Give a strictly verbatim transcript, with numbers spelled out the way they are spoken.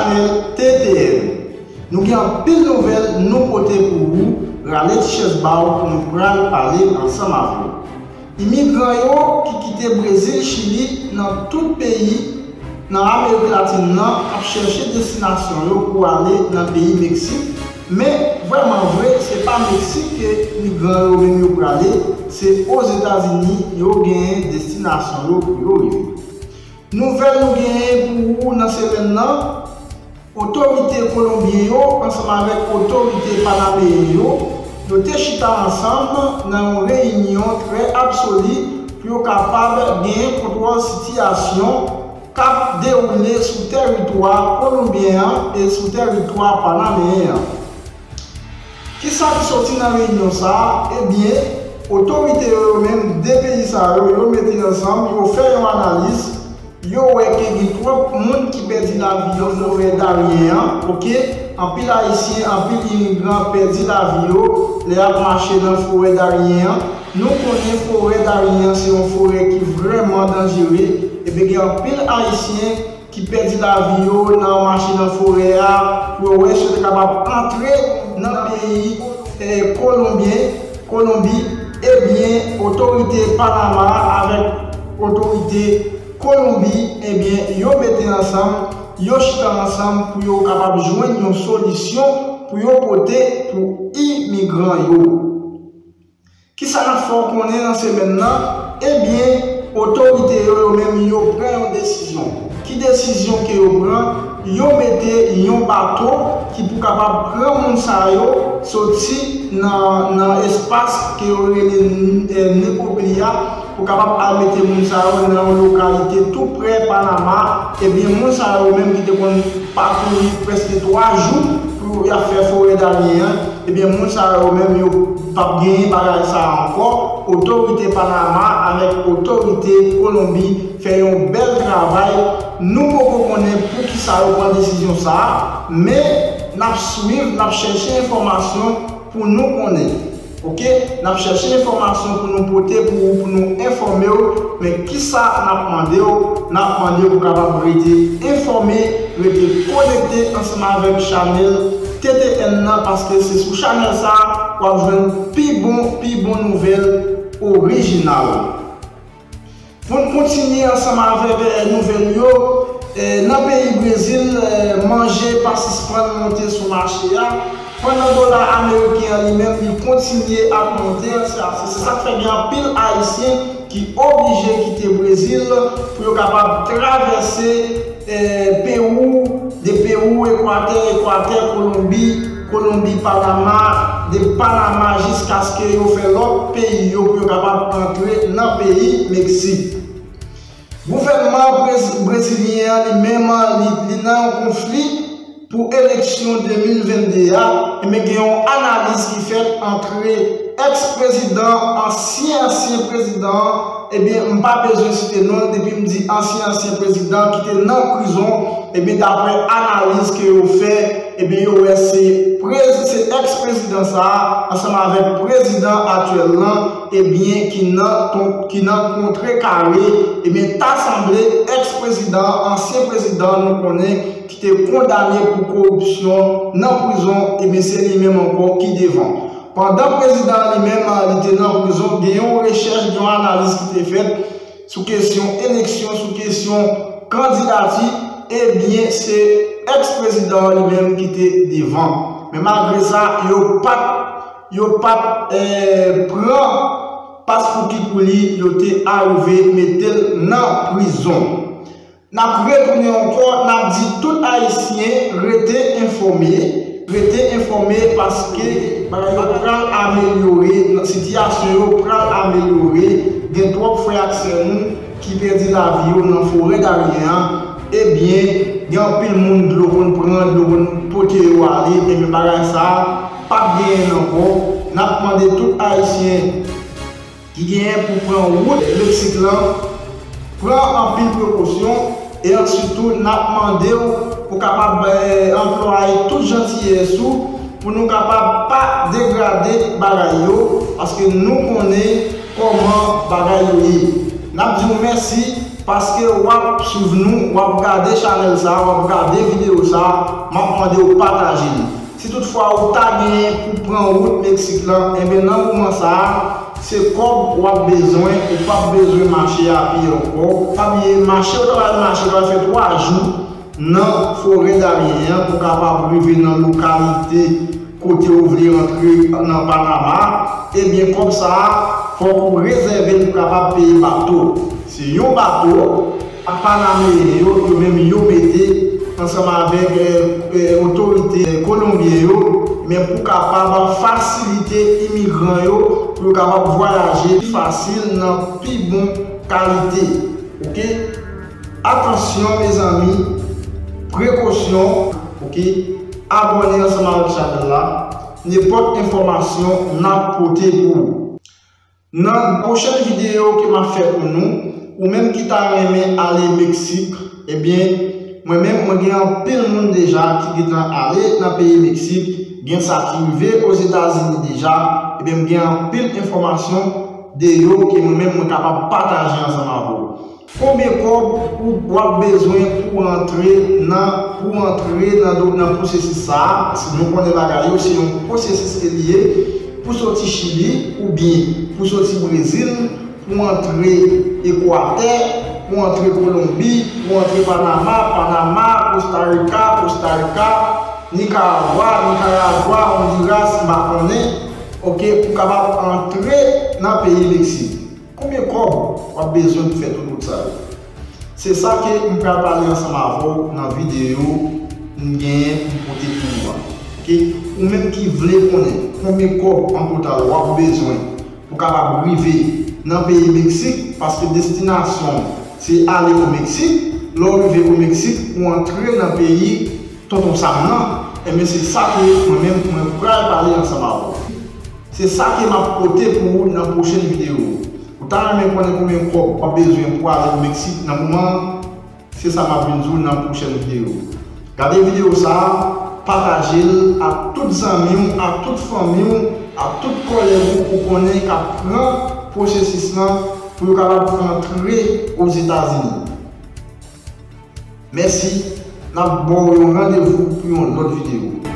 Chanèl T T N. Nou gen anpil nouvèl nou pote pou ou, rale ti chèz ba w pou nou pral pale ansanm avè w. Imigran yo ki kite Brezil, Chili, nan tout peyi nan Amerik Latin nan ap chèche destinasyon yo pou ale nan peyi Meksik, men vrèman vre, se pa Meksik ke migran yo menm yo prale, se Ozetazini yo genyen destinasyon yo pou yo rive. Nouvèl nou genyen pou ou nan semèn nan, otorite kolonbyen yo ansanm avèk otorite panameyen yo, yo te chita ansanm nan yon reyinyon trè absoli pou yo kapab genyen kontwòl sitiyasyon k ap dewoule sou tèritwa kolonbyen an e sou tèritwa panameyen an. Kisa ki soti nan reyinyon sa a? Ebyen, otorite yo, yo menm, de peyi sa yo, yo mete ansanm, yo fè yon analiz, yo wè ke gen twòp moun ki pèdi lavi yo nan forè Darien an, oke? Anpil Ayisyen, anpil imigran pèdi lavi yo lè y ap mache nan forè Darien an. Nou konnen forè Darien an se yon forè ki vrèman danjere. Ebyen, gen anpil Ayisyen ki pèdi lavi yo nan mache nan forè a, pou yo wè si yo te kapab antre nan peyi, eh, Kolonbyen, Kolonbi, ebyen, otorite Panama avèk otorite Kolonbi, ebyen, yo mete ansanm, yo chita ansanm pou yo kapab jwenn yon solisyon pou yo pote pou imigran yo. Kisa n ap fè w konnen nan semèn nan? Ebyen, otorite yo, yo menm, yo pran yon desizyon. Ki desizyon ke yo pran? Yo mete yon bato ki pou kapab pran moun sa yo soti nan, nan espas ke yo rele, eh, Nekropoli a, pou kapab al mete moun sa yo nan yon lokalite tou prè Panama. Ebyen, moun sa yo menm ki te konn pakouri prèske twa jou pou y ap fè forè Darien an, ebyen, moun sa yo menm, yo p ap genyen bagay sa a ankò. Otorite Panama avèk otorite Kolonbi fè yon bèl travay. Nou poko konnen poukisa yo pran desizyon sa a, men n ap swiv, n ap chèche enfòmasyon pou nou konnen. Oke? N ap chèche enfòmasyon pou nou pote pou ou, pou nou enfòme w. Men kisa n ap mande w? N ap mande w pou kapab rete enfòme, rete konekte ansanm avèk chanèl T T N nan, paske se sou chanèl sa a w ap jwenn pi bon, pi bon nouvèl orijinal. Pou n kontinye ansanm avèk, eh, nouvèl yo, eh, nan peyi Brezil, eh, manje pa sispann monte sou mache a, pandan dola ameriken an li menm li kontinye ap monte. Se, se, se sa k fè gen anpil Ayisyen ki oblije kite Brezil pou yo kapab travèse, eh, Pewou, de Pewou, Ekwatè, Ekwatè, Kolonbi, Kolonbi, Panama, de Panama jiskaske yo fè lòt peyi yo pou yo kapab antre nan peyi Meksik. Gouvènman brezi-, brezilyen an li menm li, li nan yon konfli pou eleksyon de mil vennde a, ebyen gen yon analiz ki fèt antre èks-prezidan, ansyen, ansyen prezidan an, ebyen, m pa bezwen site non l, depi m di ansyen, ansyen prezidan ki te nan prizon, ebyen, daprè analiz ke yo fè, ebyen, yo wè se prezi-, se èks-prezidan sa a, ansanm avèk prezidan aktyèl lan, ebyen, ki nan ton-, ki nan kontrekare, ebyen, ta sanble èks-prezidan, ansyen prezidan, nou konnen, ki te kondane pou koripsyon nan prizon, ebyen, se li menm ankò ki devan. Pandan prezidan an li menm, li te nan prizon, gen yon rechèch, gen yon analiz ki te fèt sou kesyon eleksyon, sou kesyon kandidati, ebyen, se èks-prezidan an li menm ki te devan. Men malgre sa, yo pa t, yo pa t, eh, pran paspouki pou li, yo te arive mete l nan prizon. N ap retounen ankò, n ap di tout Ayisyen rete enfòme, rete enfòme paske bagay yo pral amelyore, sitiyasyon yo pral amelyore. Gen twòp frè ak sè nou ki pèdi lavi yo nan forè Darien an. Ebyen, gen anpil moun dlo konn pran, dlo konn pote yo ale, ebyen bagay sa a p ap genyen ankò. N ap mande tout Ayisyen ki genyen pou pran wout Meksik lan, pran anpil prekosyon, e answit tou, n ap mande w pou kapab, eh, anplwaye tout jantiyès ou pou nou kapab pa degrade bagay yo, paske nou konnen kòman bagay yo ye. N ap di w mèsi, Paske w ap swiv nou, w ap gade chanèl sa, w ap gade videyo sa, m ap mande w pataje l. Si toutfwa ou ta genyen pou pran wout Meksik lan, enben nan moman sa a, se kòb w ap bezwen, ou p ap bezwen mache a pye ankò. Pa bliye, mache w ta pral mache, w ta pral fè twa jou nan forè Darien an pou w kapab rive nan lokalite kote w vle antre nan Panama, ebyen kòb sa a, fòk ou rezève l pou kapab peye bato. Se yon bato, panameyen yo, yo menm yo mete ansanm avèk eh, eh, otorite kolonbyen yo, men pou kapab fasilite imigran yo pou yo kapab vwayaje pi fasil nan pi bon kalite. Oke? Atansyon, mezanmi, prekosyon, oke? Abòne ansanm avèk chanèl la. Nenpòt enfòmasyon n ap pote pou ou. Nan pwochèn videyo ke m ap fè pou nou, ou menm ki ta renmen ale Meksik, ebyen, mwen menm, mwen gen anpil moun deja ki gentan ale nan peyi Meksik, gen sa ki rive Ozetazini deja, ebyen, m gen anpil enfòmasyon de yo ke mwen menm, mwen kapab pataje ansanm avè w. Konbyen kòb ou w ap bezwen pou antre nan pou antre nan do- nan pwosesis sa a? Paske nou konnen bagay yo se yon pwosesis ke li ye, pou soti Chili oubyen pou soti Brezil, pou antre Ekwatè, pou antre Kolonbi, pou antre Panama, Panama, Kosta Rika, Kosta Rika, Nikaragwa, Nikaragwa, Ondiras, m pa konnen, oke, pou kapab antre nan peyi Meksik. Konbyen kòb w ap bezwen pou fè tout wout sa yo? Se sa ke m pral pale ansanm avè w nan videyo m genyen pou m pote pou ou a. Oke? Ou menm ki vle konnen konbyen kòb an total w ap bezwen pou kapab rive nan peyi Meksik, paske destinasyon w se ale o Meksik, lè w rive o Meksik, ou antre nan peyi Tonton Sam nan, ebyen se sa ke mwen menm mwen pral pale ansanm avè w. Se sa ke m ap pote pou ou nan pwochèn videyo. Ou ta renmen konnen konbyen kòb w ap bezwen pou ale o Meksik nan moman an? Se sa m ap vin di w nan pwochèn videyo. Gade videyo sa a, pataje l ak tout zanmi w, ak tout fanmi w, ak tout kòlèg ou ou konnen k ap pran pwosesis lan pou yo kapab antre Ozetazini. Mèsi, n ap ba w yon randevou pou yon lòt videyo.